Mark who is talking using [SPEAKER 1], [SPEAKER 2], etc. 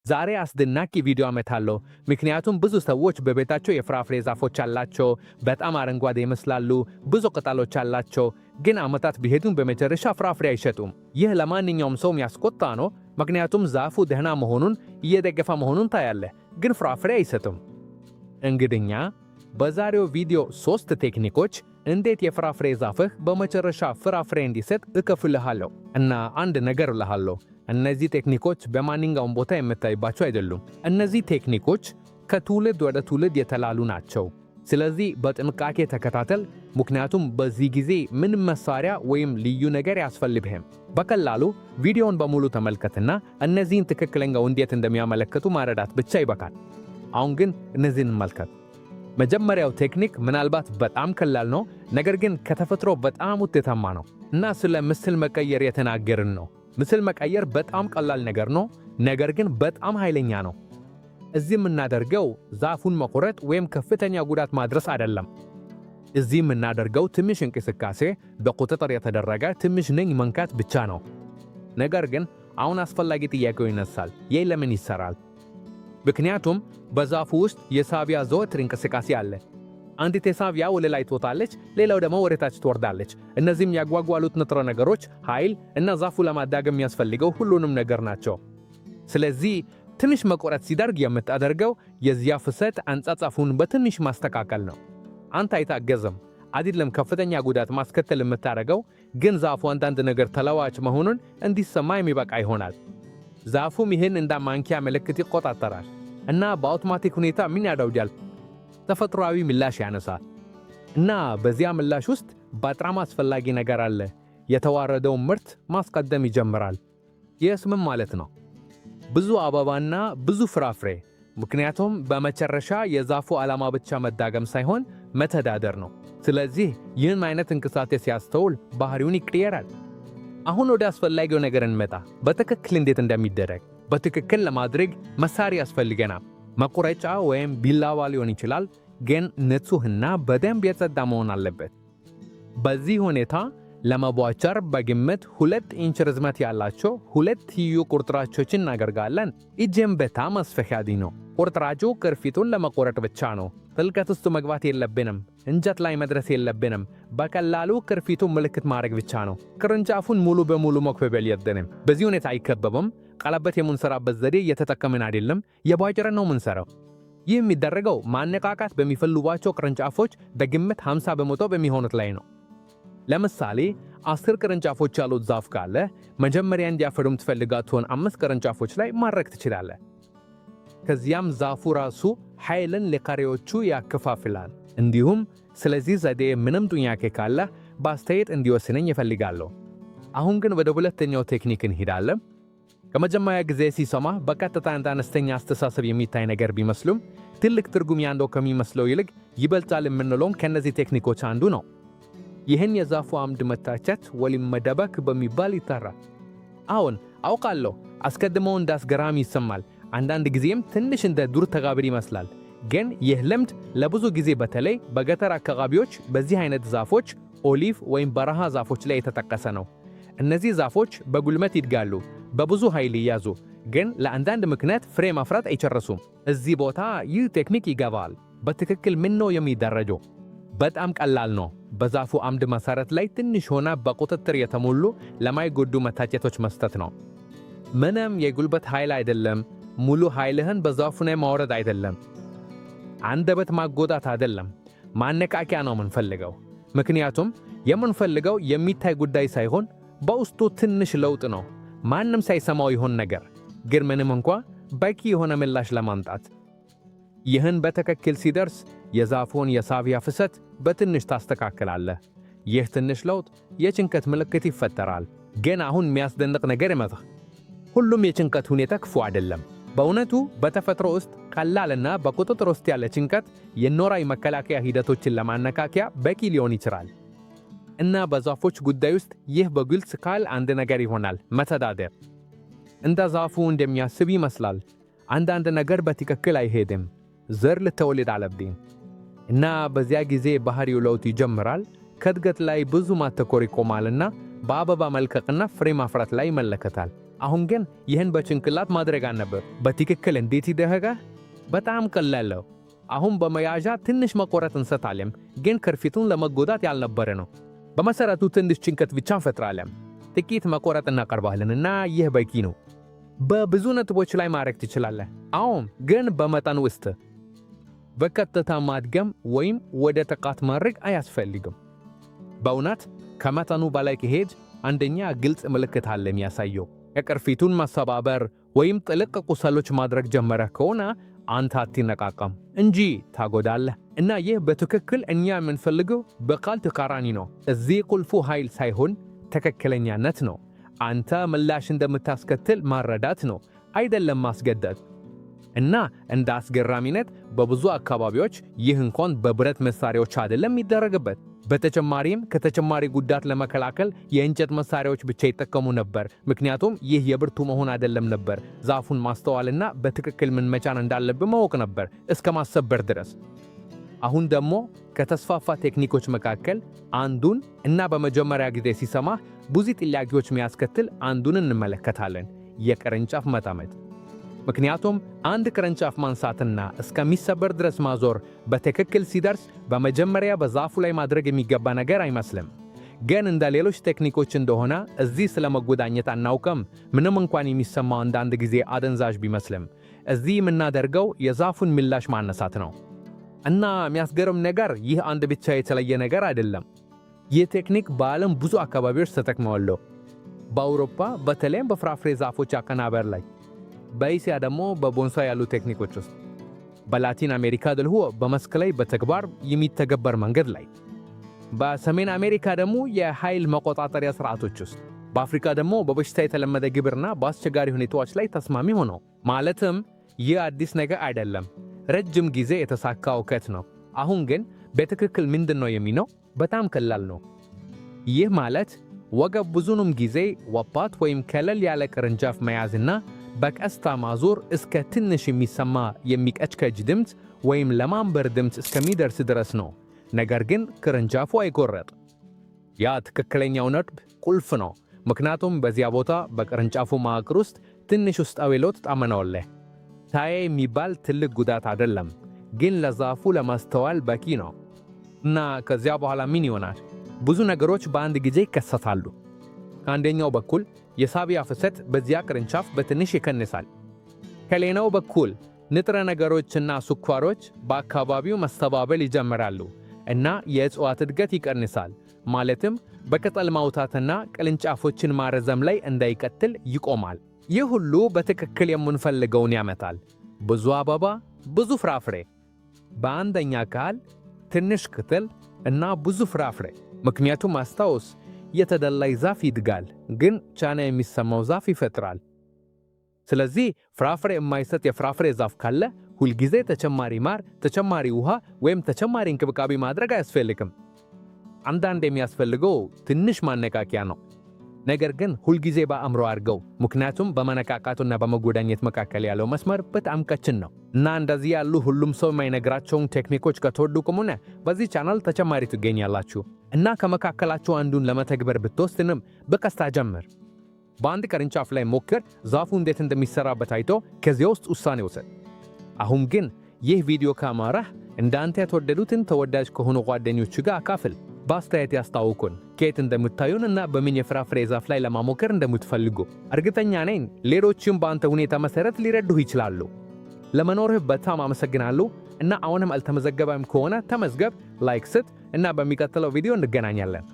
[SPEAKER 1] ዛሬ አስደናቂ ቪዲዮ አመጣለሁ። ምክንያቱም ብዙ ሰዎች በቤታቸው የፍራፍሬ ዛፎች አላቸው። በጣም አረንጓዴ ይመስላሉ፣ ብዙ ቅጠሎች አላቸው፣ ግን ዓመታት ቢሄዱም በመጨረሻ ፍራፍሬ አይሸጡም። ይህ ለማንኛውም ሰው የሚያስቆጣ ነው፣ ምክንያቱም ዛፉ ደህና መሆኑን እየደገፈ መሆኑን ታያለህ፣ ግን ፍራፍሬ አይሰጥም። እንግዲህ በዛሬው ቪዲዮ ሶስት ቴክኒኮች እንዴት የፍራፍሬ ዛፍህ በመጨረሻ ፍራፍሬ እንዲሰጥ እከፍልሃለሁ። እና አንድ ነገር እልሃለሁ፣ እነዚህ ቴክኒኮች በማንኛውም ቦታ የምታይባቸው አይደሉም። እነዚህ ቴክኒኮች ከትውልድ ወደ ትውልድ የተላሉ ናቸው። ስለዚህ በጥንቃቄ ተከታተል፣ ምክንያቱም በዚህ ጊዜ ምንም መሳሪያ ወይም ልዩ ነገር አያስፈልግህም። በቀላሉ ቪዲዮውን በሙሉ ተመልከትና እነዚህን ትክክለኛው እንዴት እንደሚያመለክቱ መረዳት ብቻ ይበቃል። አሁን ግን እነዚህን እንመልከት። መጀመሪያው ቴክኒክ ምናልባት በጣም ቀላል ነው፣ ነገር ግን ከተፈጥሮ በጣም ውጤታማ ነው እና ስለ ምስል መቀየር የተናገርን ነው። ምስል መቀየር በጣም ቀላል ነገር ነው፣ ነገር ግን በጣም ኃይለኛ ነው። እዚህ የምናደርገው ዛፉን መቁረጥ ወይም ከፍተኛ ጉዳት ማድረስ አይደለም። እዚህ የምናደርገው ትንሽ እንቅስቃሴ፣ በቁጥጥር የተደረገ ትንሽ ነኝ መንካት ብቻ ነው። ነገር ግን አሁን አስፈላጊ ጥያቄው ይነሳል። ይህ ለምን ይሰራል? ምክንያቱም በዛፉ ውስጥ የሳቢያ ዘወትር እንቅስቃሴ አለ። አንዲት የሳቢያ ወደ ላይ ትወጣለች፣ ሌላው ደግሞ ወደ ታች ትወርዳለች። እነዚህም ያጓጓሉት ንጥረ ነገሮች ኃይል እና ዛፉ ለማዳገም የሚያስፈልገው ሁሉንም ነገር ናቸው። ስለዚህ ትንሽ መቆረጥ ሲደርግ የምታደርገው የዚያ ፍሰት አንጻጻፉን በትንሽ ማስተካከል ነው። አንተ አይታገዝም አይደለም ከፍተኛ ጉዳት ማስከተል የምታደርገው፣ ግን ዛፉ አንዳንድ ነገር ተለዋጭ መሆኑን እንዲሰማ የሚበቃ ይሆናል። ዛፉም ይህን እንደ ማንኪያ ምልክት ይቆጣጠራል እና በአውቶማቲክ ሁኔታ ምን ያደርጋል? ተፈጥሯዊ ምላሽ ያነሳል። እና በዚያ ምላሽ ውስጥ በጣም አስፈላጊ ነገር አለ። የተዋረደውን ምርት ማስቀደም ይጀምራል። ይህስ ምን ማለት ነው? ብዙ አበባና ብዙ ፍራፍሬ። ምክንያቱም በመጨረሻ የዛፉ ዓላማ ብቻ መዳገም ሳይሆን መተዳደር ነው። ስለዚህ ይህን አይነት እንቅስቃሴ ሲያስተውል ባህሪውን ይቀየራል። አሁን ወደ አስፈላጊው ነገር እንመጣ። በትክክል እንዴት እንደሚደረግ። በትክክል ለማድረግ መሳሪያ ያስፈልገናል። መቁረጫ ወይም ቢላዋ ሊሆን ይችላል፣ ግን ንጹህና በደንብ የጸዳ መሆን አለበት። በዚህ ሁኔታ ለመቧቸር በግምት 2 ኢንች ርዝመት ያላቸው ሁለት ትይዩ ቁርጥራጮችን እናደርጋለን። እጅም በጣም አስፈላጊ ነው። ቁርጥራጩ ቅርፊቱን ለመቆረጥ ብቻ ነው። ጥልቀት ውስጥ መግባት የለብንም። እንጨት ላይ መድረስ የለብንም። በቀላሉ ቅርፊቱን ምልክት ማድረግ ብቻ ነው። ቅርንጫፉን ሙሉ በሙሉ መክበብ የለብንም። በዚህ ሁኔታ አይከበብም። ቀለበት የምንሰራበት ዘዴ እየተጠቀምን አይደለም፣ የቧጭረን ነው የምንሰራው። ይህ የሚደረገው ማነቃቃት በሚፈልጓቸው ቅርንጫፎች በግምት 50% በሚሆኑት ላይ ነው። ለምሳሌ 10 ቅርንጫፎች ያሉት ዛፍ ካለ መጀመሪያ እንዲያፈሩ የምትፈልጋቸውን አምስት ቅርንጫፎች ላይ ማድረግ ትችላለህ። ከዚያም ዛፉ ራሱ ኃይልን ለቀሪዎቹ ያከፋፍላል። እንዲሁም ስለዚህ ዘዴ ምንም ጥያቄ ካለ በአስተያየት እንዲወስነኝ እፈልጋለሁ። አሁን ግን ወደ ሁለተኛው ቴክኒክ እንሄዳለን። ከመጀመሪያ ጊዜ ሲሰማ በቀጥታ እንደ አነስተኛ አስተሳሰብ የሚታይ ነገር ቢመስሉም ትልቅ ትርጉም ያለው ከሚመስለው ይልቅ ይበልጣል የምንለውም ከእነዚህ ቴክኒኮች አንዱ ነው። ይህን የዛፉ አምድ መታቸት ወይም መደበክ በሚባል ይጠራል። አሁን አውቃለሁ አስቀድሞ እንደ አስገራሚ ይሰማል። አንዳንድ ጊዜም ትንሽ እንደ ዱር ተጋብር ይመስላል። ግን ይህ ልምድ ለብዙ ጊዜ በተለይ በገጠር አካባቢዎች በዚህ አይነት ዛፎች olive ወይም በረሃ ዛፎች ላይ የተጠቀሰ ነው። እነዚህ ዛፎች በጉልበት ይድጋሉ፣ በብዙ ኃይል ይያዙ፣ ግን ለአንዳንድ ምክንያት ፍሬ ማፍራት አይጨርሱም። እዚህ ቦታ ይህ ቴክኒክ ይገባል። በትክክል ምን ነው የሚደረገው? በጣም ቀላል ነው። በዛፉ አምድ መሰረት ላይ ትንሽ ሆና በቁጥጥር የተሞሉ ለማይጎዱ መታጨቶች መስጠት ነው። ምንም የጉልበት ኃይል አይደለም። ሙሉ ኃይልህን በዛፉ ላይ ማውረድ አይደለም። አንደበት ማጎዳት አይደለም። ማነቃቂያ ነው የምንፈልገው። ምክንያቱም የምንፈልገው የሚታይ ጉዳይ ሳይሆን በውስጡ ትንሽ ለውጥ ነው። ማንም ሳይሰማው ይሆን ነገር ግን ምንም እንኳ በቂ የሆነ ምላሽ ለማምጣት። ይህን በትክክል ሲደርስ የዛፉን የሳቢያ ፍሰት በትንሽ ታስተካክላለህ። ይህ ትንሽ ለውጥ የጭንቀት ምልክት ይፈጠራል። ግን አሁን የሚያስደንቅ ነገር ይመጣ። ሁሉም የጭንቀት ሁኔታ ክፉ አይደለም። በእውነቱ በተፈጥሮ ውስጥ ቀላልና በቁጥጥር ውስጥ ያለ ጭንቀት የኖራዊ መከላከያ ሂደቶችን ለማነካከያ በቂ ሊሆን ይችላል። እና በዛፎች ጉዳይ ውስጥ ይህ በግልጽ ቃል አንድ ነገር ይሆናል፣ መተዳደር። እንደ ዛፉ እንደሚያስብ ይመስላል። አንዳንድ ነገር በትክክል አይሄድም፣ ዘር ልተወልድ አለብኝ። እና በዚያ ጊዜ ባህሪው ለውጥ ይጀምራል። ከእድገት ላይ ብዙ ማተኮር ይቆማልና በአበባ መልቀቅና ፍሬ ማፍራት ላይ ይመለከታል። አሁን ግን ይህን በጭንቅላት ማድረግ አልነበር። በትክክል እንዴት ይደረጋል? በጣም ቀላል ነው። አሁን በመያዣ ትንሽ መቆረጥ እንሰጣለን፣ ግን ቅርፊቱን ለመጎዳት ያልነበረ ነው። በመሰረቱ ትንሽ ጭንቀት ብቻ እንፈጥራለን። ጥቂት መቆረጥ እናቀርባለን እና ይህ በቂ ነው። በብዙ ነጥቦች ላይ ማድረግ ትችላለህ። አሁን ግን በመጠን ውስጥ በቀጥታ ማድገም ወይም ወደ ጥቃት ማድረግ አያስፈልግም። በእውነት ከመጠኑ በላይ ከሄድ አንደኛ ግልጽ ምልክት አለ የሚያሳየው የቅርፊቱን መሰባበር ወይም ጥልቅ ቁስሎች ማድረግ ጀመረ ከሆነ አንተ አትነቃቃም እንጂ ታጎዳለህ። እና ይህ በትክክል እኛ የምንፈልገው በቃል ተቃራኒ ነው። እዚህ ቁልፉ ኃይል ሳይሆን ትክክለኛነት ነው። አንተ ምላሽ እንደምታስከትል ማረዳት ነው፣ አይደለም ማስገደድ። እና እንደ አስገራሚነት በብዙ አካባቢዎች ይህ እንኳን በብረት መሳሪያዎች አይደለም የሚደረግበት። በተጨማሪም ከተጨማሪ ጉዳት ለመከላከል የእንጨት መሳሪያዎች ብቻ ይጠቀሙ ነበር። ምክንያቱም ይህ የብርቱ መሆን አይደለም ነበር፣ ዛፉን ማስተዋልና በትክክል ምን መጫን እንዳለብን ማወቅ ነበር፣ እስከ ማሰበር ድረስ። አሁን ደግሞ ከተስፋፋ ቴክኒኮች መካከል አንዱን እና በመጀመሪያ ጊዜ ሲሰማ ብዙ ጥያቄዎች የሚያስከትል አንዱን እንመለከታለን፣ የቅርንጫፍ መጠመጥ። ምክንያቱም አንድ ቅርንጫፍ ማንሳትና እስከሚሰበር ድረስ ማዞር በትክክል ሲደርስ በመጀመሪያ በዛፉ ላይ ማድረግ የሚገባ ነገር አይመስልም። ግን እንደ ሌሎች ቴክኒኮች እንደሆነ እዚህ ስለ መጎዳኘት አናውቅም፣ ምንም እንኳን የሚሰማው አንዳንድ ጊዜ አደንዛዥ ቢመስልም። እዚህ የምናደርገው የዛፉን ምላሽ ማነሳት ነው። እና የሚያስገርም ነገር ይህ አንድ ብቻ የተለየ ነገር አይደለም። ይህ ቴክኒክ በዓለም ብዙ አካባቢዎች ተጠቅመዋል። በአውሮፓ በተለይም በፍራፍሬ ዛፎች አቀናበር ላይ፣ በእስያ ደግሞ በቦንሳይ ያሉ ቴክኒኮች ውስጥ፣ በላቲን አሜሪካ ደግሞ በመስክ ላይ በተግባር የሚተገበር መንገድ ላይ፣ በሰሜን አሜሪካ ደግሞ የኃይል መቆጣጠሪያ ስርዓቶች ውስጥ፣ በአፍሪካ ደግሞ በበሽታ የተለመደ ግብርና በአስቸጋሪ ሁኔታዎች ላይ ተስማሚ ሆነው። ማለትም ይህ አዲስ ነገር አይደለም፣ ረጅም ጊዜ የተሳካ እውቀት ነው። አሁን ግን በትክክል ምንድን ነው የሚነው? በጣም ቀላል ነው። ይህ ማለት ወገብ ብዙንም ጊዜ ወጣት ወይም ቀለል ያለ ቅርንጫፍ መያዝና በቀስታ ማዞር እስከ ትንሽ የሚሰማ የሚቀጭቀጭ ድምፅ ወይም ለማንበር ድምፅ እስከሚደርስ ድረስ ነው። ነገር ግን ቅርንጫፉ አይቆረጥ። ያ ትክክለኛው ነጥብ ቁልፍ ነው። ምክንያቱም በዚያ ቦታ በቅርንጫፉ መዋቅር ውስጥ ትንሽ ውስጣዊ ለውጥ ታመናለህ። ታየ የሚባል ትልቅ ጉዳት አይደለም፣ ግን ለዛፉ ለማስተዋል በቂ ነው። እና ከዚያ በኋላ ምን ይሆናል? ብዙ ነገሮች በአንድ ጊዜ ይከሰታሉ። ከአንደኛው በኩል የሳቢያ ፍሰት በዚያ ቅርንጫፍ በትንሽ ይቀንሳል። ከሌላው በኩል ንጥረ ነገሮችና ስኳሮች በአካባቢው መስተባበል ይጀምራሉ እና የእጽዋት እድገት ይቀንሳል። ማለትም በቅጠል ማውጣትና ቅርንጫፎችን ማረዘም ላይ እንዳይቀጥል ይቆማል። ይህ ሁሉ በትክክል የምንፈልገውን ያመጣል። ብዙ አበባ፣ ብዙ ፍራፍሬ። በአንደኛ ቃል ትንሽ ቅጠል እና ብዙ ፍራፍሬ። ምክንያቱም አስታውስ፣ የተደላይ ዛፍ ይድጋል፣ ግን ጫና የሚሰማው ዛፍ ይፈጥራል። ስለዚህ ፍራፍሬ የማይሰጥ የፍራፍሬ ዛፍ ካለ ሁልጊዜ ተጨማሪ ማር፣ ተጨማሪ ውሃ ወይም ተጨማሪ እንክብካቤ ማድረግ አያስፈልግም። አንዳንድ የሚያስፈልገው ትንሽ ማነቃቂያ ነው። ነገር ግን ሁልጊዜ በአእምሮ አድርገው፣ ምክንያቱም በመነቃቃቱና በመጎዳኘት መካከል ያለው መስመር በጣም ቀጭን ነው። እና እንደዚህ ያሉ ሁሉም ሰው የማይነግራቸውን ቴክኒኮች ከተወዱ ከሆነ በዚህ ቻናል ተጨማሪ ትገኛላችሁ። እና ከመካከላችሁ አንዱን ለመተግበር ብትወስንም በቀስታ ጀምር። በአንድ ቅርንጫፍ ላይ ሞክር፣ ዛፉ እንዴት እንደሚሰራበት አይቶ ከዚያ ውስጥ ውሳኔ ውሰድ። አሁን ግን ይህ ቪዲዮ ካማረህ እንዳንተ የተወደዱትን ተወዳጅ ከሆኑ ጓደኞች ጋር አካፍል። በአስተያየት ያስታውቁን ከየት እንደምታዩን እና በምን የፍራፍሬ ዛፍ ላይ ለማሞከር እንደምትፈልጉ። እርግጠኛ ነኝ ሌሎችም በአንተ ሁኔታ መሰረት ሊረዱህ ይችላሉ። ለመኖርህ በጣም አመሰግናለሁ እና አሁንም አልተመዘገበም ከሆነ ተመዝገብ፣ like ስጥ እና በሚቀጥለው ቪዲዮ እንገናኛለን።